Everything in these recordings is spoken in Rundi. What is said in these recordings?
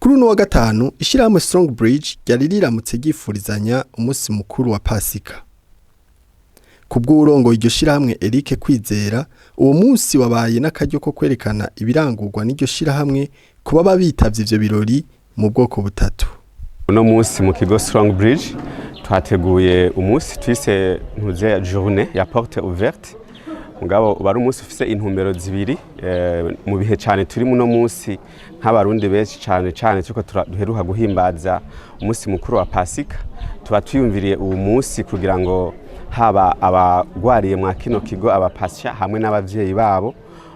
Kuri uno wa gatanu, ishirahamwe Strong Bridge ryari riramutse ryifurizanya umunsi mukuru wa Pasika. Kubw'uwurongoye iryo shirahamwe, Eric Kwizera, uwo munsi wabaye n'akaryo ko kwerekana ibirangurwa n'iryo shirahamwe ku baba bitavye ivyo birori mu bwoko butatu. Uno munsi mu kigo Strong Bridge twateguye umunsi twise ntuze journée ya porte ouverte, mugabo uba ari umunsi ufise intumbero zibiri. Mu bihe cyane turi muno munsi, nk'Abarundi benshi cyane cyane turiko duheruka guhimbaza umunsi mukuru wa Pasika, tuba twiyumviriye uwo munsi kugira ngo haba abagwariye mwa kino kigo, abapasya hamwe n'abavyeyi babo,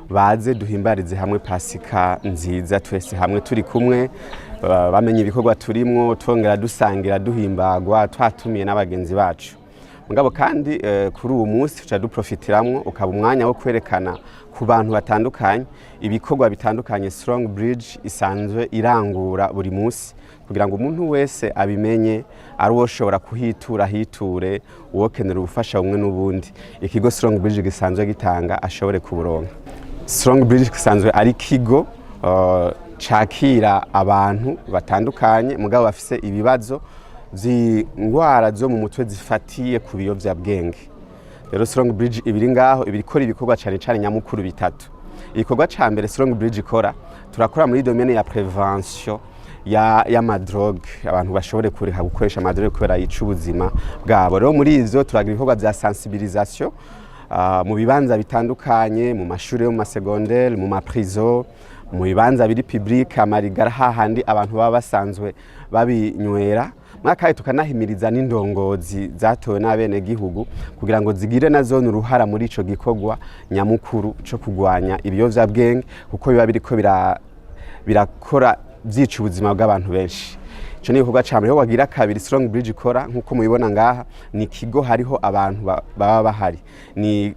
baze duhimbarize hamwe Pasika nziza twese hamwe turi kumwe, bamenye ibikorwa turimwo, twongera dusangira, duhimbagwa, twatumiye n'abagenzi bacu. Mugabo kandi kuri uwo munsi tuca duprofitiramwo, ukaba umwanya wo kwerekana ku bantu batandukanye ibikorwa bitandukanye Strong Bridge isanzwe irangura buri munsi, kugira ngo umuntu wese abimenye, ari uwo ushobora kuhitura hiture, uwokenera ubufasha bumwe n'ubundi ikigo Strong Bridge gisanzwe gitanga ashobore kuburonka. Strong Bridge gisanzwe ari ikigo cakira abantu batandukanye, mugabo bafise ibibazo vy'ingwara zo mu mutwe zifatiye ku biyovyabwenge. Rero Strong Bridge ibiri ngaho ibikora ibikorwa cane cane nyamukuru bitatu. Igikorwa ca mbere Strong Bridge ikora, turakora muri domaine ya prévention ya y'ama drogue, abantu bashobore kureka gukoresha ama drogue kubera yica ubuzima bwabo. Rero muri ivyo turagira ibikorwa vya sensibilisation mu bibanza bitandukanye, mu mashuri yo mu ma secondaire, mu ma prison, mu bibanza biri public, amarigara, hahandi abantu baba basanzwe babinywera. Mwakaye tukanahimiriza n'indongozi zatowe n'abenegihugu kugira ngo zigire nazo uruhara muri ico gikorwa nyamukuru co kugwanya ibiyovyabwenge, kuko biba biriko birakora vyica ubuzima bw'abantu benshi. Ico ni igikorwa ca mbere. Wagira kabiri Strong Bridge ikora, nkuko mubibona ngaha, ni ikigo hariho abantu baba bahari, ni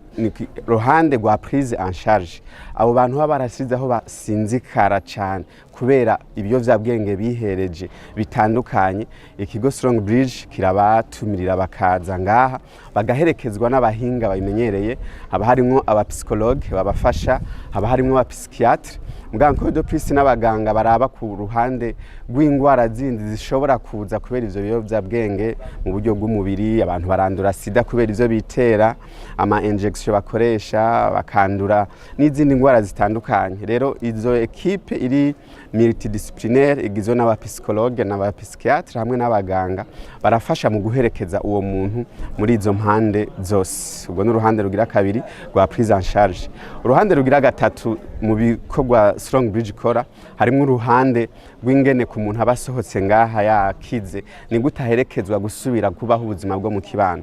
ruhande rwa prise en charge. Abo bantu baba barasize aho basinzikara cane kubera ibiyovyabwenge bihereje bitandukanye, ikigo Strong Bridge kirabatumirira bakaza ngaha, bagaherekezwa n'abahinga babimenyereye. Haba harimwo aba psychologue babafasha, haba harimwo aba psychiatre, muganga de plus n'abaganga baraba ku ruhande rw'ingwara zindi zishobora kuza kubera ivyo biyovyabwenge mu buryo bw'umubiri. Abantu barandura sida kubera ivyo bitera, ama injection bakoresha, bakandura n'izindi ngwara zitandukanye. Rero izo équipe iri multidisciplinaire igizwe n'aba psychologue n'aba psychiatre hamwe n'abaganga barafasha mu guherekeza uwo muntu muri izo mpande zose. Ubwo ni uruhande rugira kabiri rwa prise en charge. Uruhande rugira gatatu mu bikorwa Strong Bridge ikora, harimo uruhande rw'ingene ku muntu aba asohotse ngaha yakize, ni gute aherekezwa gusubira kubaho ubuzima bwo mu kibano.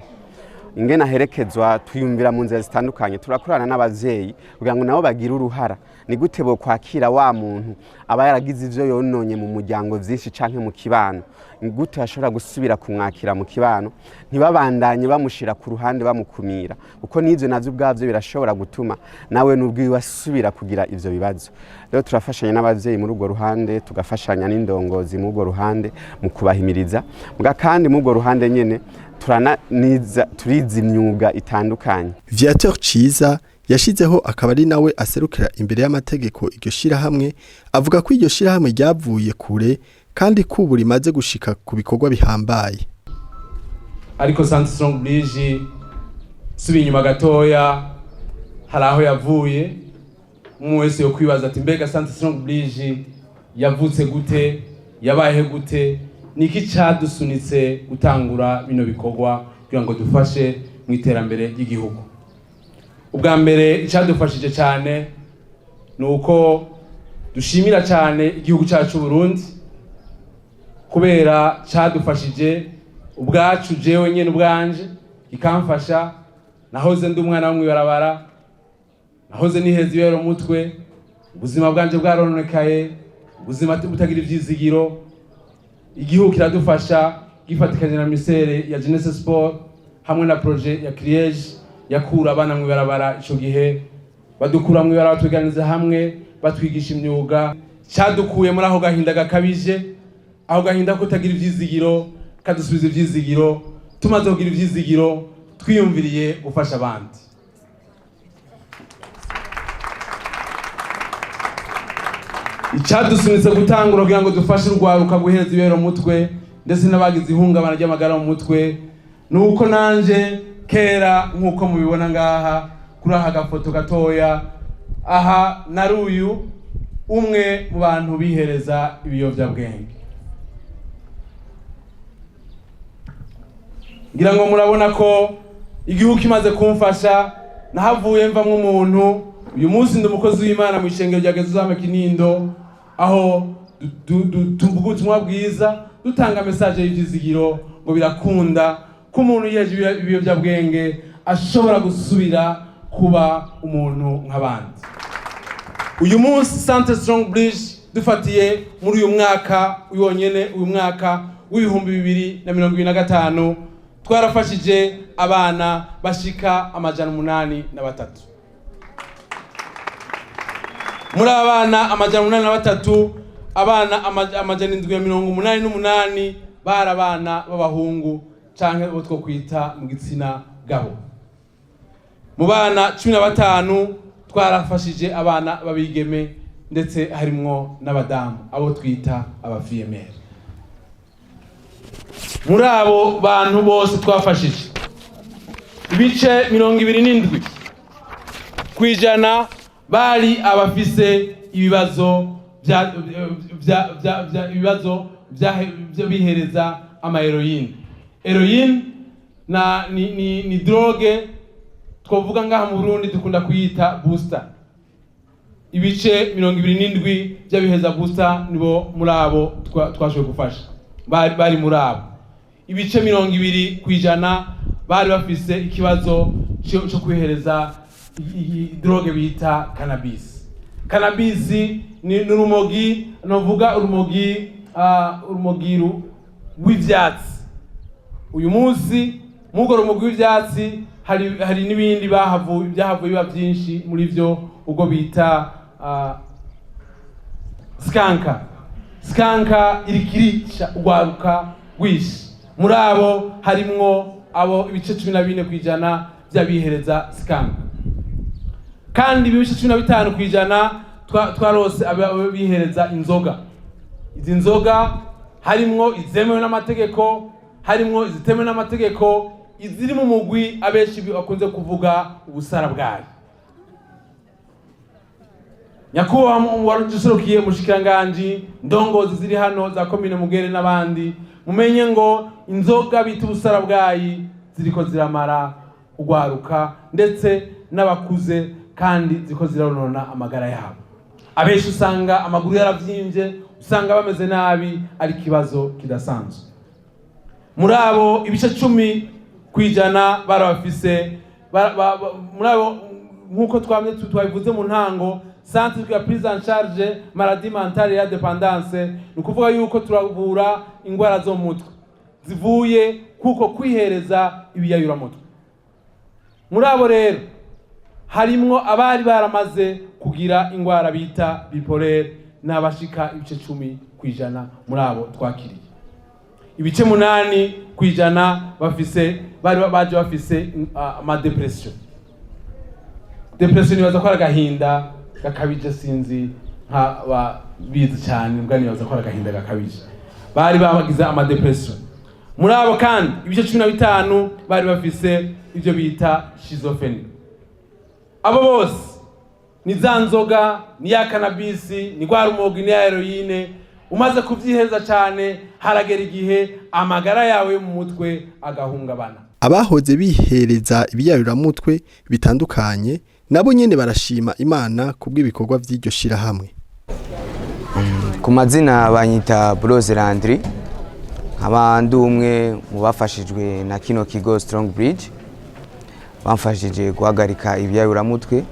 Ingene aherekezwa, twiyumvira mu nzira zitandukanye. Turakorana n'abavyeyi kugira ngo nabo bagire uruhara, ni gute bo kwakira wa muntu aba yaragize ivyo yononye mu muryango vyinshi canke mu kibano, ni gute bashobora gusubira kumwakira mu kibano, ntibabandanye bamushira ku ruhande, bamukumira, kuko n'ivyo navyo ubwavyo birashobora gutuma nawe n'ubwiwe asubira kugira ivyo bibazo. Rero turafashanya n'abavyeyi muri urwo ruhande, tugafashanya n'indongozi muri urwo ruhande mu kubahimiriza. Muga kandi muri urwo ruhande nyene turananiza, turiza imyuga itandukanye. Viateur Ciza yashizeho, akaba ari nawe aserukira imbere y'amategeko iryo shirahamwe, avuga ko iryo shirahamwe ryavuye kure kandi ko ubu rimaze gushika ku bikorwa bihambaye. Ariko Centre Strong Bridge, subiye inyuma gatoya, hari aho yavuye. Umwe wese yo kwibaza ati: "Mbega Centre Strong Bridge yavutse gute? Yabayeho gute? Niki cadusunitse gutangura bino bikorwa kugira ngo dufashe mu iterambere ry'igihugu?" Ubwa mbere, icadufashije cyane ni uko dushimira cyane igihugu cyacu Burundi, kubera cadufashije ubwacu. Jewe nyene ubwanje kikamfasha. Nahoze ndi umwana wo mw'ibarabara, nahoze niheza ibibero mutwe, ubuzima bwanje bwarononekaye, ubuzima butagira ivyizigiro. Igihugu kiradufasha gifatikanye na ministère ya jeunesse, sport hamwe na projet ya CRIEJ yakura abana mw'ibarabara. Ico gihe badukura mw'ibarabara, tweganiza hamwe, batwigisha imyuga. Cadukuye muri aho gahinda gakabije, aho gahinda kutagira ivyizigiro, kadusubiza ivyizigiro. Tumaze kugira ivyizigiro, twiyumviriye gufasha abandi. Icadusunitse gutangura kugira ngo dufashe urwaruka guhereza ibibero mutwe ndetse n'abagize ihungabana ry'amagara mu mutwe, ni uko nanje kera, nk'uko mubibona ngaha kuri aka gafoto gatoya, aha nari uyu umwe mu bantu bihereza ibiyovyabwenge. Ngira ngo murabona ko igihugu kimaze kumfasha, nahavuye mvamwo umuntu. Uyu munsi ndi umukozi w'Imana mu ishengero rya Gezuzame Kinindo, aho tuvuga ubutumwa bwiza, dutanga message y'ivyizigiro ngo birakunda ko umuntu yiheje ibiyovyabwenge ashobora gusubira kuba umuntu nk'abandi. Uyu munsi Centre Strong Bridge, dufatiye muri uyu mwaka wonyene, uyu mwaka w'2025, twarafashije abana bashika 803. Muri abana 803, abana 788 bari abana b'abahungu canke abo two kwita mu gitsina gabo. Mu bana 15 twarafashije abana b'abigeme, ndetse harimwo n'abadamu, abo twita abafiyemere. Muri abo bantu bose twafashije, ibice 27% bari abafise ibibazo vya ibibazo vya bihereza ama heroine. Heroine na ni drogue twovuga ngaha mu Burundi dukunda kuyita booster. Ibice 27 by'abiheza booster nibo muri abo twashoboye gufasha, bari muri abo. Ibice 20% bari bafise ikibazo cyo kwihereza drogue bita cannabis. Cannabis ni urumogi, novuga urumogi, urumogi rw'ivyatsi. Uyu munsi mugo rumogi w'ivyatsi hari n'ibindi byahavuye biba byinshi muri vyo, ubwo bita skanka. Skanka irikirica urwaruka rwinshi. Muri abo harimwo abo ibice 14% by'abihereza skanka, kandi ibice 15% twarose abihereza inzoga. Izi nzoga harimwo izemewe n'amategeko, harimwo izitemewe n'amategeko, iziri mu mugwi abenshi bakunze kuvuga ubusara bwayo. Nyakubahwa waruserukiye umushikiranganji, ndongozi ziri hano za komine Mugere n'abandi, mumenye ngo inzoga bita ubusara bwayi ziriko ziramara urwaruka ndetse n'abakuze, kandi ziriko zironona amagara yabo. Abenshi usanga amaguru yaravyimbye, usanga bameze nabi, ari ikibazo kidasanzwe. Muri abo ibice 10% barabafise, muri abo nk'uko twamye twabivuze mu ntango, centre ya prise en charge maladie mentale ya dépendance, ni ukuvuga yuko turavura ingwara zo mu mutwe zivuye kuko kwihereza ibiyayuramutwe. Muri abo rero harimwo abari baramaze kugira ingwara bita bipolaire, n'abashika ibice 10% muri abo twakiriye. Ibice 8% bafise, bari baje bafise ama depression. Depression nibaza ko ari agahinda gakabije, sinzi nka babizi cyane, mbwa nibaza ko ari agahinda gakabije, bari bagize ama depression. Muri abo kandi ibice 15 bari bafise ibyo bita schizophrenie. Abo bose ni za nzoga, ni ya cannabis, ni rwa rumogi, ni ya heroine. Umaze kuvyiheza cyane, haragera igihe amagara yawe yo mu mutwe agahungabana. Abahoze bihereza ibiyayuramutwe bitandukanye nabo nyene barashima Imana kubw'ibikorwa vy'iryo shirahamwe. Ku mazina banyita Brose Landry, nkaba ndi umwe mu bafashijwe na kino kigo Strong Bridge. Bamfashije guhagarika ibiyayuramutwe,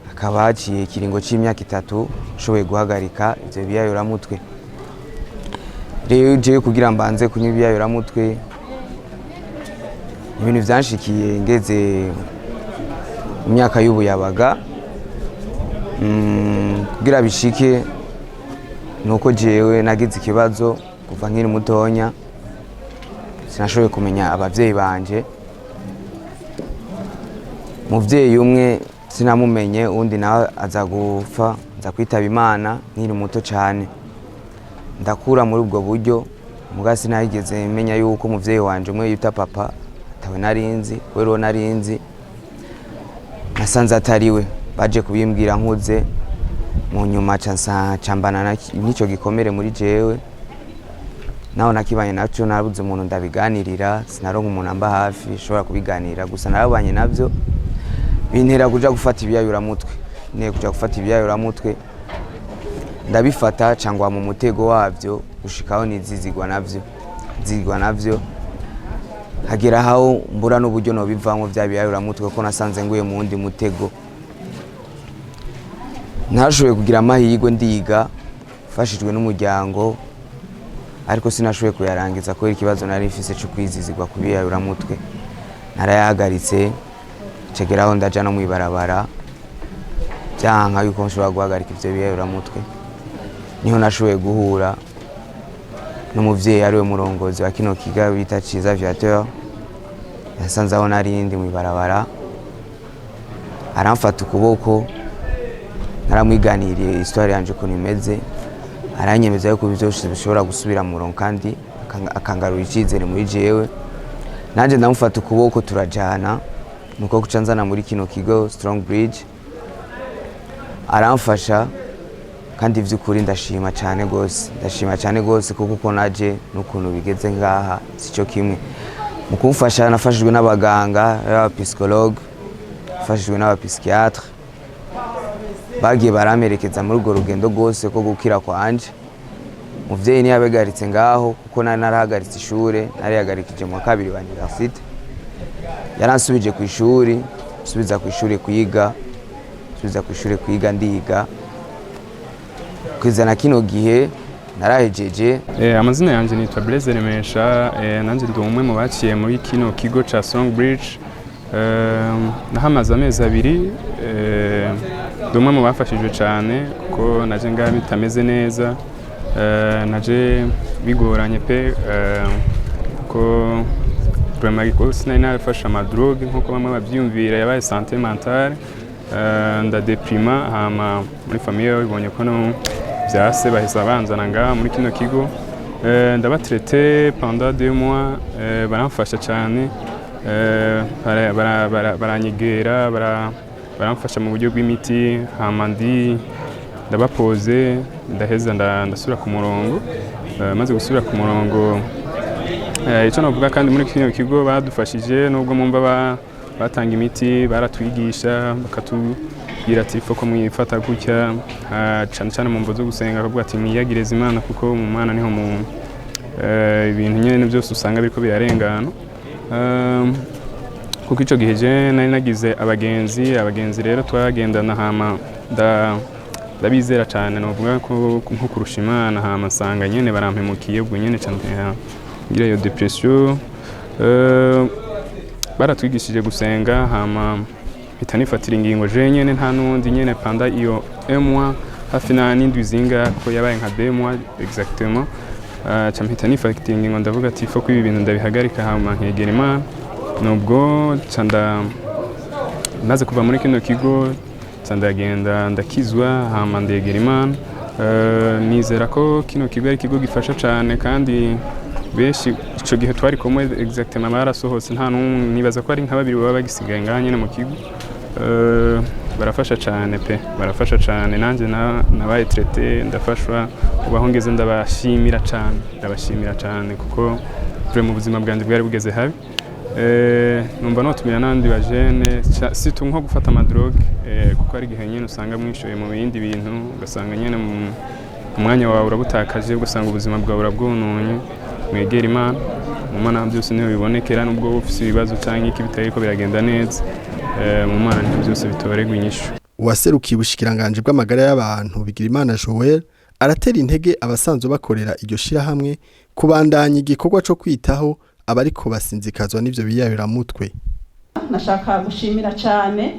hakaba haciye ikiringo c'imyaka 3 nshoboye guhagarika ivyo biyayuramutwe. Rero jewe kugira mbanze kunywa ibiyayuramutwe, ibintu vyanshikiye ngeze mu myaka y'ubuyabaga. Kugira bishike nuko jewe nagize ikibazo kuva nkiri mutonya, sinashoboye kumenya abavyeyi banje. Muvyeyi umwe sinamumenye, uwundi nawe aza gupfa, nza Aza kwitaba Imana nkiri muto cyane. Ndakura muri ubwo buryo, muga sinarigeze menya yuko umuvyeyi wanje umwe yita papa atawe narinzi, kubera uwo narinzi nasanze atariwe. Baje kubimbwira nkuze. Mu nyuma ca cambana n'ico gikomere muri jewe, naho nakibanye naco. Narabuze umuntu ndabiganirira, sinaronka umuntu amba hafi nshobora kubiganirira. Gusa narabanye navyo, bintera kuja gufata ibiyayuramutwe. Nteye kuja gufata ibiyayuramutwe, ndabifata cangwa mu mutego wavyo gushikaho nizizigwa navyo, nzigwa navyo, hagera aho mbura n'uburyo nobivamwo vya biyayuramutwe, kuko nasanze nguye mu wundi mutego. Ntashoboye kugira amahirwe, ndiga mfashijwe n'umuryango, ariko sinashoboye kuyarangiza kubera ikibazo nari mfise cyo kwizizigwa ku biyayuramutwe. Narayahagaritse, cegeraho ndaja no mw'ibarabara, byanka yuko nshobora guhagarika ivyo biyayuramutwe. Niho nashoboye guhura n'umuvyeyi ariwe murongozi wa kino kigo bita Ciza Viateur. Yasanze aho narindi mw'ibarabara, aramfata ukuboko. Naramwiganiriye histoire yanje ukuntu imeze, aranyemeza yuko byose bishobora gusubira mu murongo, kandi akangarura icyizere muri jewe. Nanjye ndamufata ukuboko turajana, nuko kuca nzana muri kino kigo Strong Bridge, aramfasha. Kandi by'ukuri ndashima cyane rwose, ndashima cyane rwose, kuko uko naje n'ukuntu bigeze ngaha sico kimwe. Mu kumfasha nafashijwe n'abaganga, n'abapsychologue, nafashijwe n'abapsychiatre, bagiye baramperekeza muri urwo rugendo rwose rwo gukira kwanje. Muvyeyi ntiyabagaritse ngaho, kuko nari narahagaritse ishure, narihagarikije mu wa kabiri wa université. Yaransubije ku ishuri, nsubiza ku ishuri kwiga, nsubiza ku ishuri kwiga, ndiga kugeza na kino gihe narahejeje. Amazina yanjye nitwa Blaise Remesha. Nanjye ndi umwe mu baciye muri kino kigo ca Strong Bridge. Nahamaze amezi 2. Ndi umwe mu bafashijwe cyane, kuko naje ngaha bitameze neza. Naje bigoranye pe, kuko vraiment ko sinari nafashe amadrogue nkuko bamwe babyiyumvira, yabaye santé mentale. Ndadeprima, hama muri famille babibonye ko no vyase, bahise banzana ngaha muri kino kigo. Ndabatraite pendant 2 mois, baramfasha cyane. Baranyegera, baramfasha mu buryo bw'imiti, hama ndi ndabapoze, ndaheza ndasubira ku murongo. Maze gusubira ku murongo, icyo navuga kandi, muri kino kigo badufashije, nubwo mumva batanga imiti, baratwigisha, bakatubwira ati ko mwifata gutya, cyane cyane mu mvo zo gusenga, bakavuga ati mwiyagirize Imana, kuko mu Mana niho mu ibintu nyine byose usanga biriko birarengana. Kuko icyo gihe je nari nagize abagenzi, abagenzi rero twagendana, hama ndabizera cyane, novuga ko nko kurusha Imana, hama nsanga nyene barampemukiye. Ubwo nyene cyane ngira iyo dépression. Baratwigishije gusenga, hama mpita nifatira ingingo je nyene, nta n'uwundi nyene. Pendant iyo un mois hafi na n'indwi zinga, ko yabaye nka 2 mois exactement, ca mpita nifatira ingingo, ndavuga ati faut ko ibi bintu ndabihagarika, hama nkegera Imana. Nubwo ca maze kuva muri kino kigo, ca ndagenda ndakizwa, hama ndegera Imana. Nizera ko kino kigo ari ikigo gifasha cyane, kandi benshi ico gihe twari kumwe exactement barasohotse, nta n'umwe, nibaza ko ari nka babiri baba bagisigaye ngaha nyene mu kigo. Barafasha cyane pe, barafasha cyane. Nanjye nabaye traité, ndafashwa, ubu aho ngeze ndabashimira cyane, ndabashimira cyane, kuko mu buzima bwanjye bwari bugeze habi. Numva notumira n'abandi bajene, surtout nko gufata amadrogue, kuko hari igihe nyine usanga mwishoye mu bindi bintu, ugasanga nyine mu umwanya wawe urabutakaje, ugasanga ubuzima bwawe urabwononye. Mwegere Imana, mu Mana byose niho bibonekera. Nubwo wowe ufise ibibazo cyangwa iki bitariko biragenda neza, mu Mana niho byose bitorerwa inyishu. Uwaserukiye ubushikiranganji bw'amagara y'abantu, Bigirimana Joel, aratera intege abasanzwe bakorera iryo shirahamwe kubandanya igikorwa co kwitaho abariko basinzikazwa n'ivyo biyayuramutwe. Nashaka gushimira cyane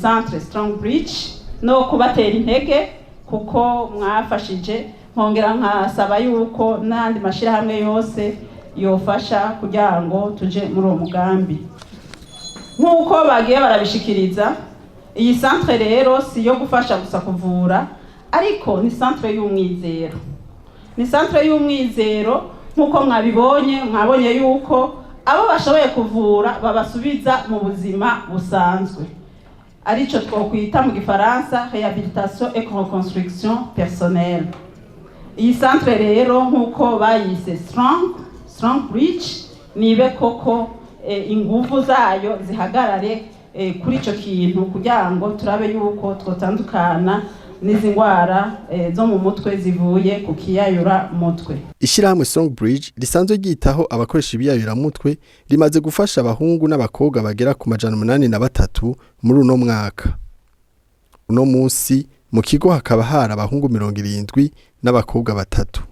Centre Strong Bridge no kubatera intege kuko mwafashije, nkongera nkasaba yuko n'andi mashyirahamwe yose yofasha kugira ngo tuje muri uwo mugambi nk'uko bagiye barabishikiriza. Iyi centre rero si iyo gufasha gusa kuvura, ariko ni centre y'umwizero, ni centre y'umwizero. Nk'uko mwabibonye, mwabonye yuko abo bashoboye kuvura babasubiza mu buzima busanzwe, arico twokwita mu gifaransa réhabilitation et reconstruction personnelle. Iyi centre rero, nk'uko bayise Strong Bridge, nibe koko inguvu zayo zihagarare kuri ico kintu, kugira ngo turabe yuko twotandukana n'izi ndwara zo mu mutwe zivuye ku kiyayura mutwe. Ishirahamwe Strong Bridge risanzwe ryitaho abakoresha ibiyayuramutwe rimaze gufasha abahungu n'abakobwa bagera ku 803 muri uno mwaka. Uno munsi mu kigo hakaba hari abahungu 70 n'abakobwa batatu.